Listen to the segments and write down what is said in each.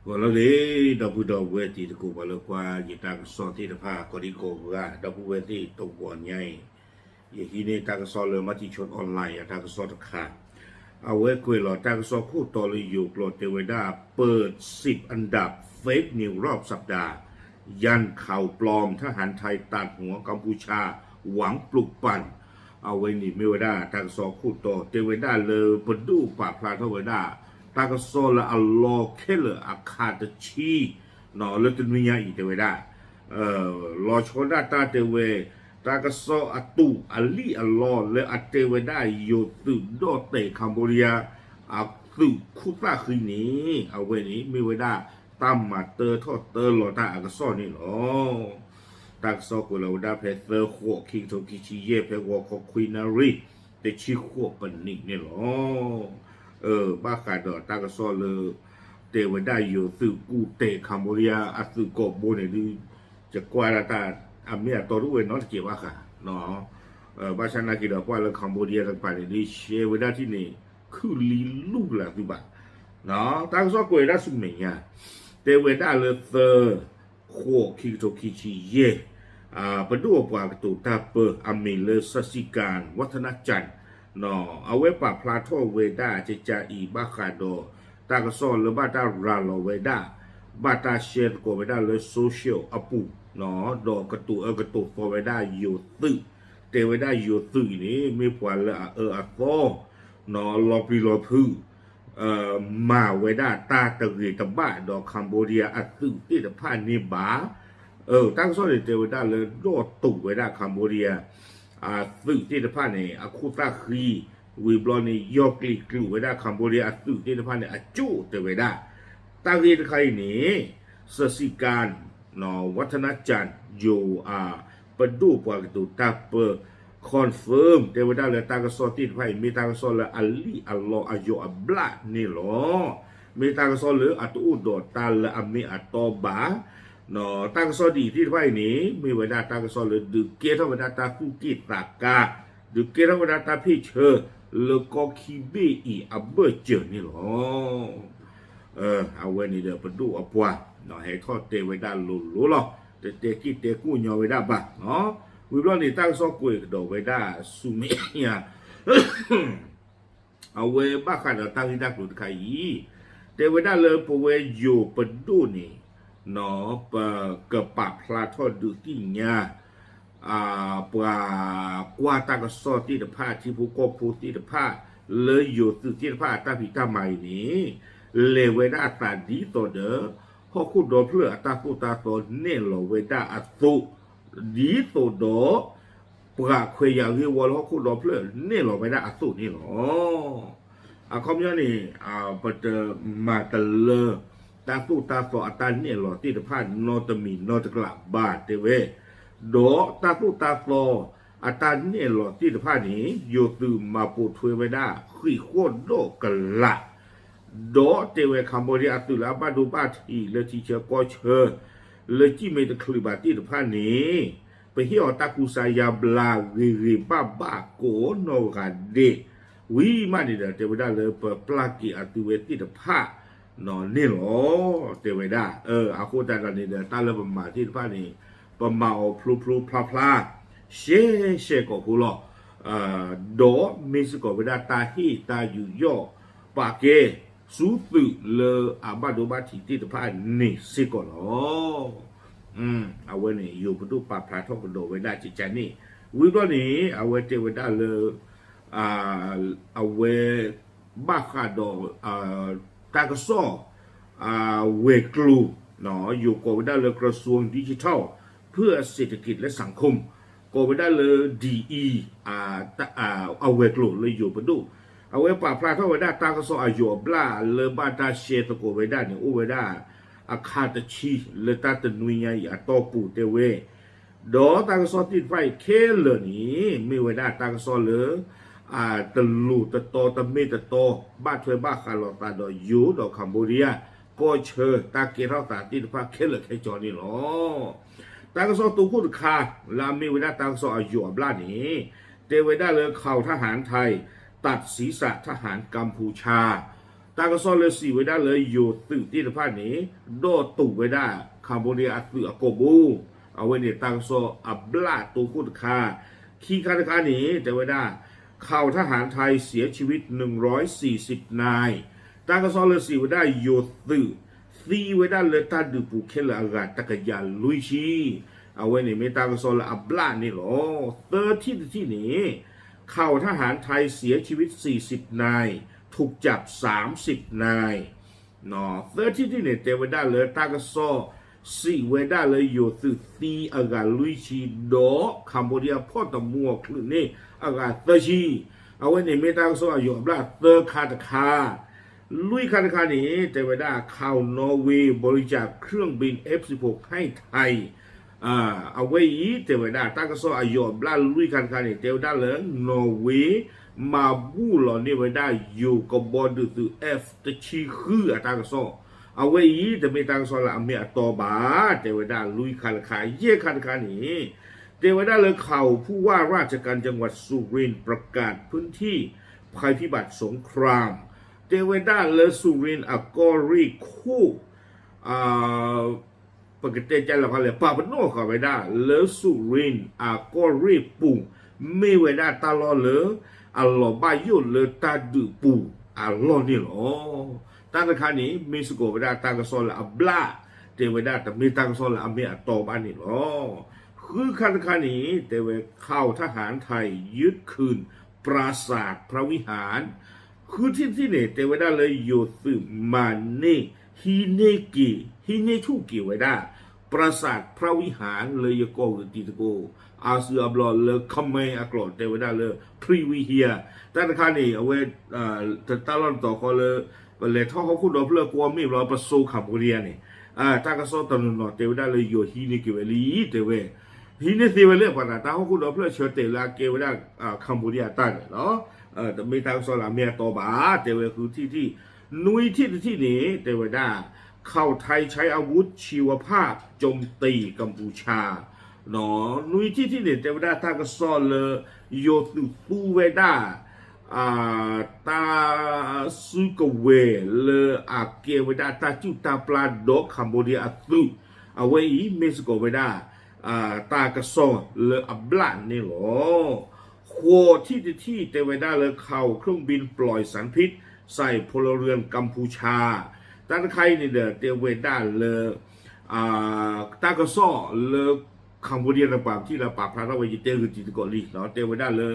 ဂီၤလၢအဂ့ၤ ဒီပုၢ်ဒီဝဲၢ်တံၤသကိး ပှၤလၢကွၢ်ယတၢ်ကစီၣ်သ့ၣ်တဖၣ် ကိးဒံကိးဂၤ ဒီပုၢ်ဝဲၢ်သ့ၣ်တဂီၤညါအံၤ, ယဟံးန့ၢ်တၢ်ကစီၣ်လၢ Matichon Online အတၢ်ကစီၣ်တခါ, အဝဲကွဲးလီၤတၢ်ကစီၣ်ခိၣ်တီလၢယိၤကျိာ်တဲဝဲဒၣ် เปิดสิบอันดับ fake news รอบสัปดาห์ ยันข่าวปลอม ทหารไทยตัดหัวกัมพูชา หวังปลุกปั่น အဝဲန့ၣ်မ့ၢ်ဝဲဒၣ်တၢ်ကစီၣ်ခိၣ်တီ တဲဝဲဒၣ်လၢပဒိၣ်ပာ်ဖျါထီၣ်ဝဲဒၣ် တၢ်ကစီၣ်လၢအလီၤခဲလၢာ်အခါတဆံ လၢတနွံညါအံၤတဲဝဲဒၣ် လီၤဆီဒၣ်တၢ်တဲဝဲ တၢ်ကစီၣ်အတူးအလံၣ်အလီလၢအတဲဝဲဒၣ်ယိၤသုးဒီၣ်တဲာ် Cambodia အသုးခိၣ်သၣ်ဃံန့ၣ် အဝဲန့ၣ်မ့ၢ်ဝဲဒၣ်တၢ်မၤတၢထီၣ်တၢလီၤတၢ်အကစီၣ်န့ၣ်လီၤ. တၢ်ကစီၣ်ကွဲးလီၤဝဲဒၣ်ဖဲသၢဃိး ခံကထိခံဆံယဲၢ် ဖဲဂီၤခီခွံနၣ်ရံၣ် တဆံဃိးပနံးန့ၣ်လီၤ. ဘၣ်ဃးဒီးတၢ်ကစီၣ်လၢ တဲဝဲဒၣ်ယိၤသုးကူၣ်တဲာ် Cambodia အသုးကိးဘိန့ၣ်ဒုး ယကွၢ်ဒၣ်တၢ်အမ့ၢ်အတီတအိၣ်ဝဲနီတစဲးဘၣ်ဃး ဘၣ်ဆၣ်နာ်က့ဒီးပှၤလၢ Cambodia တကပၤန့ၣ်ဒုး ရှဲဝဲဒၣ်ထံၣ်န့ၣ် ခုၣ်လံလူၢ်ကလးသုဘၣ်. တၢ်ကစီၣ်ကွဲးဝဲဒၣ်ဆူမဲာ်ညါ တဲဝဲဒၣ်လၢသၢ ဃိး ခံကထိခံဆံယဲၢ် ပဒိၣ်အပှၤကတိၤတၢ်ပၢ အမံၤလၢ စၤစံကၣ် ဝးထနၣ်ကၠၣ် အဝဲပာ်ဖျါထီၣ်ဝဲဒၣ်ကကါအံၤ ဘၣ်ဃးဒီး တၢ်ကစီၣ်လၢဘၣ်တၢ်ရၤလီၤဝဲဒၣ် ဘၣ်တၢ်ရှဲသကိးဝဲဒၣ်လၢ social အပူၤ ဒီးကတိၤအၢကတိၤသီဝဲဒၣ်ယိၤသုး တဲဝဲဒၣ်ယိၤသုးအံၤန့ၣ် မ့ၢ်ပှၤလၢအအၢအသီ လီၤပျံၤလီၤဖုး မၤဝဲဒၣ်တၢ်တဂ့ၤတဘၣ်ဒီး Cambodia အသုးသ့ၣ်တဖၣ်န့ၣ်ဘၣ်. တၢ်ကစီၣ်န့ၣ်တဲဝဲဒၣ်လၢ ဒီၣ်တိာ်ဝဲဒၣ် Cambodia အသုးသ့ၣ်တဖၣ်န့ၣ် အခိၣ်သၣ်ဃံ ဝံၤဘျီန့ၣ် ယီၢ်ကျံၤကျိာ်ဝဲဒၣ် Cambodia အသုးသ့ၣ်တဖၣ်န့ၣ် အကၠိၣ်တဲဝဲဒၣ်. တၢ်ဂ့ၢ်တခါအံၤန့ၣ် စၤစံကၣ် ဝးထနၣ်ကၠၣ် ယိၤ ပဒိၣ်ပှၤကတိၤတၢ်ပၢ confirm တဲဝဲဒၣ်လၢတၢ်ကစီၣ်သ့ၣ်တဖၣ်အံၤ မ့ၢ်တၢ်ကစီၣ်လၢအလံၣ်အလီအယိာ်အဘျၣ်န့ၣ်လီၤ. မ့ၢ်တၢ်ကစီၣ်လၢအတအိၣ်ဒီးတၢ်လၢအမ့ၢ်အတီဘၣ်. တၢ်ကစီၣ်ဒ်အံၤသ့ၣ်တဖၣ်အံၤန့ၣ် မ့ၢ်ဝဲဒၣ်တၢ်ကစီၣ်လၢဒုးကဲထီၣ်ဝဲဒၣ်တၢ်သူၣ်က့ၣ်သးကါ, ဒုးကဲထီၣ်ဝဲဒၣ်တၢ်ဖ့ၣ်ဆၢ လၢကီၢ်ခံဘ့ၣ်အံၤအဘၢၣ်စၢၤန့ၣ်လီၤ. အဝဲန့ၣ်ဒီးပဒိၣ်အပှၤ ဟဲထီၣ်တဲဝဲဒၣ်လိၤလိၤလီၤ. တတဲက့ၣ်တဲကိၣ်ညီဝဲဒၣ်ဘၣ်. ဝံၤဘျီန့ၣ် တၢ်ကစီၣ်ကွဲးကဒီးဝဲဒၣ်ဆူမဲာ်ညါ အဝဲဘၣ်ဃးဒီးတၢ်ဂ့ၢ်တၢ်ကျိၤတခါအံၤ တဲဝဲဒၣ်လၢပဝဲယိၤပဒိၣ်န့ၣ် ပကပာ်ဖျါထီၣ်ဒုးသ့ၣ်ညါ ပှၤကွၢ်တၢ်ကစီၣ်သ့ၣ်တဖၣ် ထံဖိကီၢ်ဖိသ့ၣ်တဖၣ် လၢယိၤသုးသ့ၣ်တဖၣ်အတၢ်ဖံးတၢ်မၤအံၤန့ၣ် လဲၤဝဲဒၣ်အသးဒ်သိးဒီး ဟီၣ်ခိၣ်ဒီဖျၢၣ်အတၢ်သိၣ်တၢ်သီနဲၣ်လီၤဝဲဒၣ်အသိး ဒ်သိးဒီး ပှၤခွဲးယာ်ဂ့ၢ်ဝီလၢဟီၣ်ခိၣ်ဒီဖျၢၣ်နဲၣ်လီၤဝဲဒၣ်အသိးန့ၣ်လီၤ. အခီပညီန့ၣ် ပတမၤတလၢ တၢ်သိၣ်တၢ်သီအတၢ်နဲၣ်လီၤသ့ၣ်တဖၣ်နီတမံၤနီတကျးဘၣ်တဲဝဲ, ဒီးတၢ်သိၣ်တၢ်သီအတၢ်နဲၣ်လီၤသ့ၣ်တဖၣ်န့ၣ် ယိၤသုးမၤပိာ်ထွဲဝဲဒၣ်ဃံးဃီၣ်ဒီးကလး ဒီးတဲဝဲ Cambodia အသုးလၢအဘၣ်ဒိဘၣ်ထံးလၢထံဆၢကီၢ်ဆၢ လၢကံၣ်မဲာ်တချုးဘၣ်သ့ၣ်တဖၣ်န့ၣ် ပဟ့ၣ်အီၤတၢ်ကူစါယါဘျါဂ့ၤဂ့ၤဘၣ်ဘၣ်ကိးနီၢ်ဂၤဒဲး ဝံၤမးန့ၣ်ဒီး တဲဝဲဒၣ်လၢပပျၢ်က့ၤအသုဝဲသ့ၣ်တဖၣ်န့ၣ်လီၤ. တဲဝဲဒၣ် အဃိသတးဒီးန့ၣ်ဒီး တၢ်လၢပမၤသ့ၣ်တဖၣ်န့ၣ် ပမၤအီၤဖျိဖျိဖျါဖျါ ရှဲရှဲကိာ်ဖိလီၤ. ဒီးမ့ၢ်စ့ၢ်ကီးဝဲဒၣ်တၢ်ဟ့ၣ်တၢ်ယူးယီၣ်ပာ်ကဲ ဆူသုးလၢအဘၣ်ဒိဘၣ်ထံးသ့ၣ်တဖၣ်န့ၣ်စ့ၢ်ကီးလီၤ. အဝဲန့ၣ် ယိၤပဒိၣ်ပာ်ဖျါထီၣ်ကဒီးဝဲဒၣ်ကကါန့ၣ် ဝံၤဘျီန့ၣ် အဝဲတဲဝဲဒၣ်လၢ အဝဲ ဘၣ်ဃးဒီး တၢ်ကစီၣ် ဝဲၤကျိၤ ယိၤကိးဝဲဒၣ်လၢ กระทรวงดิจิทัล เพื่อเศรษฐกิจ และสังคม ကိးဝဲဒၣ်လၢ DE အဝဲၤကျိၤလၢယိၤပဒိၣ် အဝဲပာ်ဖျါထီၣ်ဝဲဒၣ်တၢ်ကစီၣ်အယိာ်အဘျၣ်လၢဘၣ်တၢ်ရှဲသကိးဝဲဒၣ်န့ၣ် အိၣ်ဝဲဒၣ်အခါတဆံလၢတၢ်တနွံညါအံၤအတီၢ်ပူၤတဲဝဲ ဒီးတၢ်ကစီၣ်သ့ၣ်တဖၣ်အံၤခဲလၢာ်န့ၣ် မ့ၢ်ဝဲဒၣ်တၢ်ကစီၣ်လၢ တလိၤတတီတမ့ၢ်တတီ ဘၣ်ထွဲဘၣ်ဃးလိာ်သးဒီးယိၤဒီး Cambodia ကီၢ်ဆၢတၢ်ကဲထီၣ်သးသ့ၣ်တဖၣ်ခဲလၢာ်ခဲဆ့န့ၣ်လီၤ. တၢ်ကစီၣ်တိခိၣ်တခါ လၢအမ့ၢ်ဝဲဒၣ်တၢ်ကစီၣ်အယိာ်အဘျၣ်န့ၣ် တဲဝဲဒၣ်လၢ ข่าวทหารไทย ตัดศีรษะทหารกัมพูชา တၢ်ကစီၣ်လၢစံးဝဲဒၣ်လၢယိၤသုးသ့ၣ်တဖၣ်န့ၣ် ဒီးတူာ်ဝဲဒၣ် Cambodia အသုးအကိာ်ဘိ, အဝဲန့ၣ်တၢ်ကစီၣ်အဘျၣ်တိခိၣ်တခါ, ခံခါတခါန့ၣ် တဲဝဲဒၣ် ข่าวทหารไทยเสียชีวิตหนึ่งร้อยสี่สิบนาย တၢ်ကစီၣ်လၢစံးဝဲဒၣ်ယိၤသုး သံဝဲဒၣ်လၢတၢ်ဒုးပူၤခဲလၢာ်အဂၤတကယၤလွံၢ်ဆံ, အဝဲန့ၣ်မ့ၢ်တၢ်ကစီၣ်လၢအဘျၣ်န့ၣ်လီၤ. သၢထံၣ်တထံၣ်န့ၣ် ข่าวทหารไทยเสียชีวิตสี่สิบนาย ถูกจับสามสิบนาย သၢထံၣ်တထံၣ်န့ၣ် တဲဝဲဒၣ်လၢတၢ်ကစီၣ် စံးဝဲဒၣ်လၢယိၤသုးသံအဂၤလွံၢ်ဆံဒီး Cambodia ဖီၣ်တမူအီၤချုးန့ၣ်အဂၤသၢဆံ, အဝဲန့ၣ်မ့ၢ်တၢ်ကစီၣ်အယိၤအဘျၣ်သၢခါတခါ, လွံၢ်ခါတခါန့ၣ် တဲဝဲဒၣ် ข่าว นอร์เวย์บริจาคเครื่องบิน เอฟสิบหก ให้ไทย အဝဲအံၤ တဲဝဲဒၣ် တၢ်ကစီၣ်အယိၤအဘျၣ်လွံၢ်ခါတခါန့ၣ် တဲဝဲဒၣ်လၢ နီၣ်ဝ့ မၤဘူၣ်လီၤန့ၢ်ဝဲဒၣ်ယိၤကဘီဒုးသုး F တဆံဃုအတၢ်ကစီၣ်, အဝဲအံၤ တမ့ၢ်တၢ်ကစီၣ်လၢအမ့ၢ်အတီဘၣ်, တဲဝဲဒၣ်လွံၢ်ခါတခါ, ယဲၢ်ခါတခါန့ၣ် တဲဝဲဒၣ်လၢ ข่าวผู้ว่าราชการจังหวัดสุรินทร์ประกาศพื้นที่ภัยพิบัติสงคราม တဲဝဲဒၣ်လၢ สุรินทร์ အကီၢ်ရ့ၣ်ခိၣ် ပကတဲကလဲၣ်ခီလဲၣ် ပာ်ပနီၣ်ဃာ်ဝဲဒၣ်လၢ สุรินทร์ အကီၢ်ရ့ၣ်ပူၤ မ့ၢ်ဝဲဒၣ်တၢ်လီၢ်လၢ အလီၤဘၣ်ယိၣ်လၢတၢ်ဒုးပူၤအလီၢ်န့ၣ်လီၤ. တၢ်တခါန့ၣ် မ့ၢ်စ့ၢ်ကီးဝဲဒၣ်တၢ်ကစီၣ်လၢအဘျၣ်, တဲဝဲဒၣ်တမ့ၢ်တၢ်ကစီၣ်လၢအမ့ၢ်အတီဘၣ်န့ၣ်လီၤ. ဃုခါတခါန့ၣ် တဲဝဲ ข่าวทหารไทยยึดคืนปราสาทพระวิหาร ဃုထံၣ်တထံၣ်န့ၣ် တဲဝဲဒၣ်လၢယိၤသုးမၤန့ၢ် ဟံးန့ၢ်က့ၤ ဟံးန့ၢ်ဆူၣ်က့ၤဝဲဒၣ် ပရၤစးၣ်ဖြၣ်ဝံၣ်ဟၣ် လၢယကိးဂ့ၤတံၤသကိး အါစုအါဘျီလၢ ခမဲအကျိာ်တဲဝဲဒၣ်လၢ ဖြံဝံဟံဧါ, တၢ်တခါန့ၣ် အဝဲ တၢ်လီၢ်တတီၤဃီလၢ ပလဲၤထီၣ်ဟီၣ်ခိၣ်ဒီဖျၢၣ်ကွီၢ်မ့ၢ်ဘျီ ပစိၤ Cambodia န့ၣ် တၢ်ကစီၣ်တနီၤနီၤတဲဝဲဒၣ်လၢယိၤဟံးန့ၢ်က့ၤဝဲလံ တဲဝဲ ဟံးန့ၢ်သ့ဝဲလၢပှၤသး တၢ်ဟီၣ်ခိၣ်ဒီဖျၢၣ်ဆၢတဲာ်လၢအကဲဝဲဒၣ် Cambodia အတၢ်န့ၣ်လီၤ. တမ့ၢ်တၢ်ကစီၣ်လၢအမ့ၢ်အတီဘၣ် တဲဝဲဃုထံၣ်တထံၣ်, နွံထံၣ်တထံၣ်န့ၣ် တဲဝဲဒၣ် ข่าวไทยใช้อาวุธชีวภาพโจมตีกัมพูชา နွံထံၣ်တထံၣ်န့ၣ် တဲဝဲဒၣ်တၢ်ကစီၣ်လၢ ယိၤသုးသူဝဲဒၣ် တၢ်စုကဝဲၤလၢအကဲဝဲဒၣ်တၢ်စုၣ်တၢ်ပျၢ်ဒီး Cambodia အသုး, အဝဲအံၤမ့ၢ်စ့ၢ်ကီးဝဲဒၣ် တၢ်ကစီၣ်လၢအဘျၣ်န့ၣ်လီၤ. ဃိးထံၣ်တထံၣ်တဲဝဲဒၣ်လၢ ข่าวเครื่องบินปล่อยสารพิษใส่พลเรือนกัมพูชา တၢ်တခါအံၤန့ၣ်ဒီး တဲဝဲဒၣ်လၢ တၢ်ကစီၣ်လၢ Cambodia တပၤ ပထံၣ်လၢပာ်ဖျါထီၣ်ဝဲ ယတဲဂ့ၤတံၤသကိးလံ တဲဝဲဒၣ်လၢ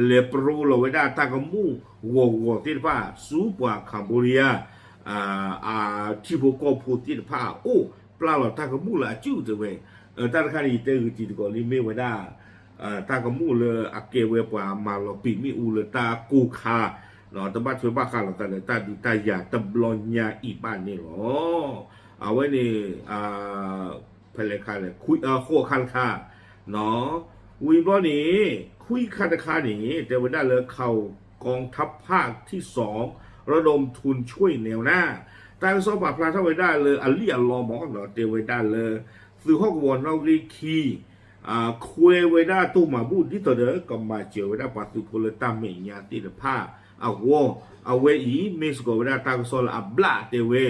လဲၤပရိလီၤဝဲဒၣ်တၢ်ကမူၣ်ဂီၤဂီၤသ့ၣ်တဖၣ် ဆူပှၤ Cambodia အထံဖိကီၢ်ဖိသ့ၣ်တဖၣ်အအိၣ် ပျၢ်လီၤတၢ်ကမူၣ်လၢအစုၣ်တဲဝဲ, တၢ်တခါန့ၣ် ယတဲဂ့ၤတံၤသကိးလံ မ့ၢ်ဝဲဒၣ် တၢ်ကမူၣ်လၢအကဲဝဲပှၤမၤလီၤပံာ်မ့ၣ်အူလၢတၢ်ကိၢ်ခါ တဘၣ်ထွဲဘၣ်ဃးလိာ်သးဒီးတၢ်ဒုးတၢ်ယၤတဘျီညါအံၤဘၣ်န့ၣ်လီၤ. အဝဲန့ၣ် ဖဲလဲၣ်ခါလဲၣ် ဃိးခါတခါ ဝံၤဘျီန့ၣ် ခွံခါတခါန့ၣ် တဲဝဲဒၣ်လၢ ข่าวกองทัพภาคที่สอง ระดมทุนช่วยแนวหน้า တၢ်ကစီၣ်ပာ်ဖျါထီၣ်ဝဲဒၣ်လၢအလံၣ်အလီမး တဲဝဲဒၣ်လၢ သုးဟီၣ်ကဝီၤနီၣ်ဂံၢ်ခံ ခွဲးဝဲဒၣ်တိၢ်မၤဘူၣ် ဒ်သိးဒီးကမၤစၢၤဝဲဒၣ်ပှၤသုးဖိလၢတၢ်မဲာ်ညါသ့ၣ်တဖၣ်အဂီၢ်, အဝဲအံၤ မ့ၢ်စ့ၢ်ကီးဝဲဒၣ်တၢ်ကစီၣ်လၢအဘျၣ်တဲဝဲ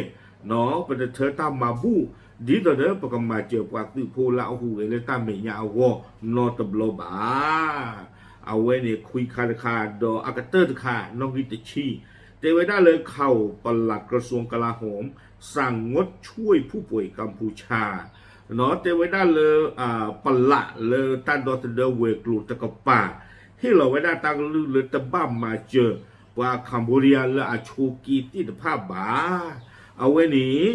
ပတထၢတၢ်မၤဘူၣ် ဒ်သိးဒီးပကမၤစၢၤပှၤသုးဖိလၢအဟူးဂဲၤလၢတၢ်မဲာ်ညါအဂီၢ်နီတဘျီဘၣ်. အဝဲန့ၣ်ခွံခါတခါ ဒီးအကတၢၢ်တခါ နီၣ်ဂံၢ်တဆံ တဲဝဲဒၣ်လၢ ข่าวปลัดกระทรวงกลาโหมสั่งงดช่วยผู้ป่วยกัมพูชา တဲဝဲဒၣ်လၢ ပလးလၢတၢ်ဒီသဒၢဝဲၤကျိၤတကပၤ ဟ့ၣ်လီၤဝဲဒၣ်တၢ်ကလုၢ်လၢတဘၣ်မၤစၢၤ ပှၤ Cambodia လၢအဆိးက့သ့ၣ်တဖၣ်ဘၣ်. အဝဲန့ၣ်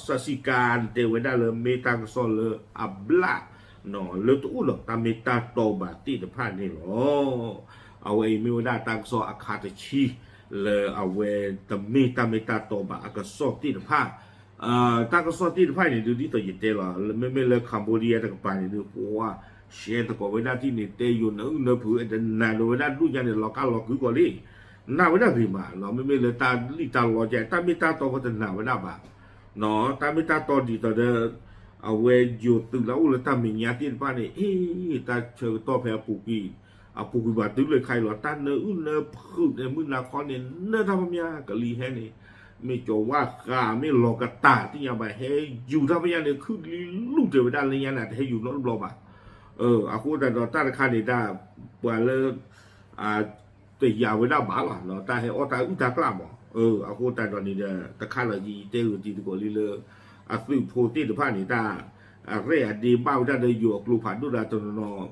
စၤစံကၤ တဲဝဲဒၣ်လၢမ့ၢ်တၢ်ကစီၣ်လၢအဘျၣ် လၢတအိၣ်ဒီးတၢ်မ့ၢ်တၢ်တီဘၣ်သ့ၣ်တဖၣ်န့ၣ်လီၤ. အဝဲအံၤမ့ၢ်ဝဲဒၣ်တၢ်ကစီၣ်အခါတဆံ လၢအဝဲတမ့ၢ်တၢ်မ့ၢ်တၢ်တီဘၣ်အကစီၣ်သ့ၣ်တဖၣ် တၢ်ကစီၣ်သ့ၣ်တဖၣ်အံၤန့ၣ် ဒ်သိးယတဲလီၤ မ့မ့ၢ်လၢ Cambodia တကပၤန့ၣ်ဒုး ပှၤ share သကိးဝဲဒၣ်သ့ၣ်န့ၣ် တဲယိၤနၢအုၣ်နၢဖုး တနာ်ဒီးဝဲဒၣ်ဒူၣ်ညါန့ၣ် လီၤကါလီၤကုကီးလံ နာ်ဝဲဒၣ်ဂ့ၤမး မ့မ့ၢ်လၢတၢ်လံၣ်တၢ်လီကဲ တၢ်မ့ၢ်တၢ်တီကတနာ်ဝဲဒၣ်ဘၣ် တၢ်မ့ၢ်တၢ်တီဒ်သိးဒီး အဝဲယိၤသုးလၢအိၣ်လၢတၢ်မဲာ်ညါသ့ၣ်တဖၣ်န့ၣ် အ့ တၢ်ဆၢကတီၢ်ဖဲအပူၤကွံာ် အပူၤကွံာ်ဘၣ်တုၤလၢခါအံၤလီၤ တၢ်နၢအုၣ်နၢဖုးန့ၣ် မုၢ်နၤခီန့ၣ် နၢတၢ်ဖးမး ကလံၤဟဲန့ၣ် မ့ၢ်ကၠီၤဝါဃး မ့ၢ်လီၤကတၢ် သ့ၣ်ညါဘၣ် ဟဲယူၤတၢ်ဖဲညါန့ၣ် ခုၣ်လံလူၢ်တဲဝဲဒၣ်လၢညါန့ၣ် တဟဲယူၤနီတဘျီဘၣ်. အဃိသတးဒီးတၢ်တခါန့ၣ်ဒၣ် ပှၤလၢ တယာ်ဝဲဒၣ်ဘၣ်လီၤ တၢ်ဟဲအီၣ်တၢ်အုၣ်တၢ်ကျၣ်မး. အဃိသတးဒီးန့ၣ်ဒီး တခါလီၤယတဲဂ့ၤတံၤသကိးလံလၢ အသုးဖိသ့ၣ်တဖၣ်န့ၣ် တၢ် အရဲၣ်အဒ့ဘၣ်ဝဲဒၣ်ဒီးယိၤအကျိဖးဒိၣ်ဒီးတနီၤနီၤ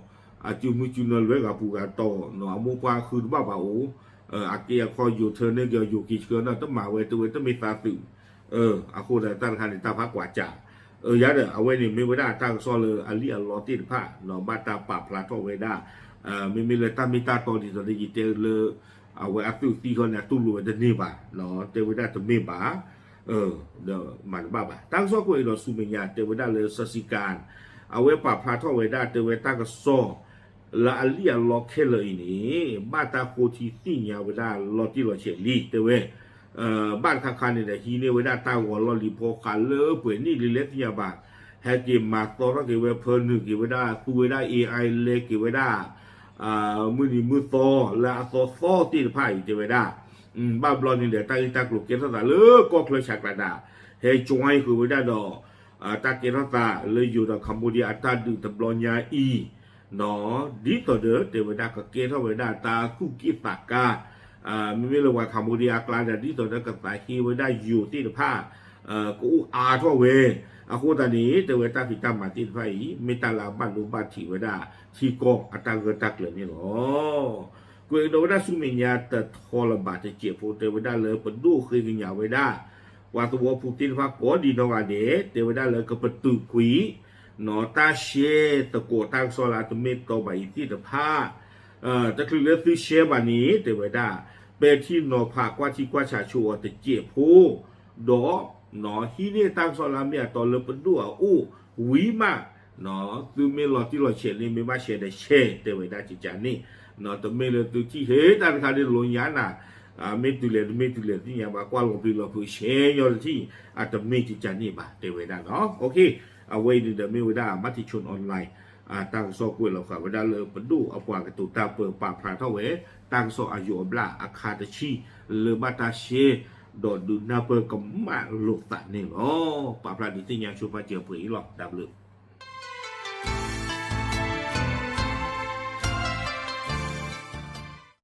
အစုမုၢ်စုနၢလွဲဂၤပူၤဂၤတီၤ အမိၢ်ပှၢ်ဃုတဘၣ်ဘၣ်အိၣ် အက့အခီယိၤထၢန့ၢ်က့ၤယိၤက့ၤဆှၢန့ၣ် တမၤဝဲတဝဲတမ့ၢ်သးသုး အဃိဒီးတၢ်တခါန့ၣ် တၢ်ဖးကွၢ်စး ယၤဒီး အဝဲန့ၣ်မ့ၢ်ဝဲဒၣ်တၢ်ကစီၣ်လၢအလံၣ်အလီသ့ၣ်တဖၣ် ဘၣ်တၢ်ပာ်ဖျါထီၣ်ဝဲဒၣ် မ့မ့ၢ်လၢတၢ်မ့ၢ်တၢ်တီဒ်သိးဒီးယတဲလၢ အဝဲအသုးသံခီန့ၣ် အတူၢ်လိာ်ဝဲတန့ၢ်ဘၣ် တဲဝဲဒၣ်တမ့ၢ်ဘၣ် ဒီးမၤတဘၣ်ဘၣ်. တၢ်ကစီၣ်ကွဲးအံၤဒီးဆူမဲာ်ညါ တဲဝဲဒၣ်လၢ စးစံကၣ် အဝဲပာ်ဖျါထီၣ်ဝဲဒၣ် တဲဝဲတၢ်ကစီၣ် လၢအလံၣ်အလီခဲလၢာ်အံၤန့ၣ် ဘၣ်တၢ်ဃိထံသ့ၣ်ညါဝဲဒၣ်လီၤတံၢ်လီၤဆဲးလံ တဲဝဲ ဘၣ်တခါခါန့ၣ်ဒီး ဟံးန့ၢ်ဝဲဒၣ်တၢ်ဂီၤလီၢ်လံၤဖီဃးလၢပှဲၤနံၣ်လံလဲၣ်သ့ၣ်ညါဘၣ် ဟဲက့ၤမၤသီထီၣ်က့ၤဝဲ ဖၢနုာ်က့ၤဝဲဒၣ် သူဝဲဒၣ် AI လဲက့ၤဝဲဒၣ် မုၢ်နံၤမုၢ်သီလၢအသီသီသ့ၣ်တဖၣ်အံၤ တဲဝဲဒၣ် ဘၣ်ဘျီန့ၣ်ဒီး တၢ်ဂ့ၢ်တၢ်ကျိၤကဲထီၣ်သးလၢကီၢ်ချၢဆးကျးဒၣ် ဟဲ join ဃုာ်ဝဲဒၣ်ဒီး တၢ်ကဲထီၣ်သးလၢယိၤဒီး Cambodia အတၢ်ဒုးတဘျီညါအံၤ ဒ်သိးဒီးတဲဝဲဒၣ်ကကဲထီၣ်ဝဲဒၣ်တၢ်သူၣ်က့ၣ်သးကါ မ့မ့ၢ်လၢပှၤ Cambodia အကျါဒီး ဒ်သိးဒီးကသးဟ့ဝဲဒၣ်ယိၤသ့ၣ်တဖၣ် ကအိၣ်အါထီၣ်ဝဲ အဃိသတးန့ၣ် တဲဝဲတၢ်ဖံးတၢ်မၤသ့ၣ်တဖၣ်အံၤ မ့ၢ်တၢ်လၢအဘၣ်ဒိဘၣ်ထံးဝဲဒၣ် ထံကီၢ်အတၢ်ဂၢၢ်တၢ်ကျၢၤန့ၣ်လီၤ. ကွဲးကဒီးဝဲဒၣ်ဆူမဲာ်ညါတထီလၢၤဘၣ်တစဲးဖိ တဲဝဲဒၣ်လၢပဒိၣ်ဃ့ကညးဝဲဒၣ် ပှၤသဝီဖိသ့ၣ်တဖၣ်ကိးဒံးနီၢ်ဂၤဒဲး တဲဝဲဒၣ်လၢကပတုာ်ကွံာ် တၢ်ရှဲသကိးတၢ်ကစီၣ်လၢအတမ့ၢ်တီဘၣ်အံၤသ့ၣ်တဖၣ် တချုးလၢသုရှဲဘၣ်န့ၣ် တဲဝဲဒၣ် ပဲာ်ထံနီၤဖးကွၢ်ထံကွၢ်ဆးဆိအီၤတစဲးဖိ ဒီး ဟံးန့ၢ်တၢ်ကစီၣ်လၢအမ့ၢ်အတီလၢပဒိၣ်အအိၣ်ဝံၤမး သုမ့ၢ်လီၤတံၢ်လီၤဆဲးလံ မ့ၢ်ဘၣ်ရှဲဒီးရှဲ တဲဝဲဒၣ်ကကန့ၣ် တမ့ၢ်လၢသုထံၣ်ဟ့တၢ်တခါဒ်လိညါနၤ မ့ၢ်တုၤလဲၣ်တမ့ၢ်တုၤလဲၣ်သ့ၣ်ညါဘၣ် ကွၢ်လီၤပျံၤလီၤဖုးရှဲညီတထံၣ် အတမ့ၢ်ကကန့ၣ်ဘၣ် တဲဝဲဒၣ်နီၤ. အဝဲအံၤန့ၣ်ဒီးမ့ၢ်ဝဲဒၣ် Matichon Online တၢ်ကစီၣ်ကွဲးလီၤဃာ်ဝဲဒၣ်လၢပဒိၣ်အပှၤကတိၤတၢ်ပၢပာ်ဖျါထီၣ်ဝဲ တၢ်ကစီၣ်အယိာ်အဘျၣ်အခါတဆံ လၢဘၣ်တၢ်ရှဲ ဒီးဒုးနၢ်ပၢၢ်ကမၣ်လိာ်သးန့ၣ်လီၤ. ပာ်ဖျါဒုးသ့ၣ်ညါဆိပာ်စၢၤပှဲၤအံၤလီၤ. တၢ်ဘျုး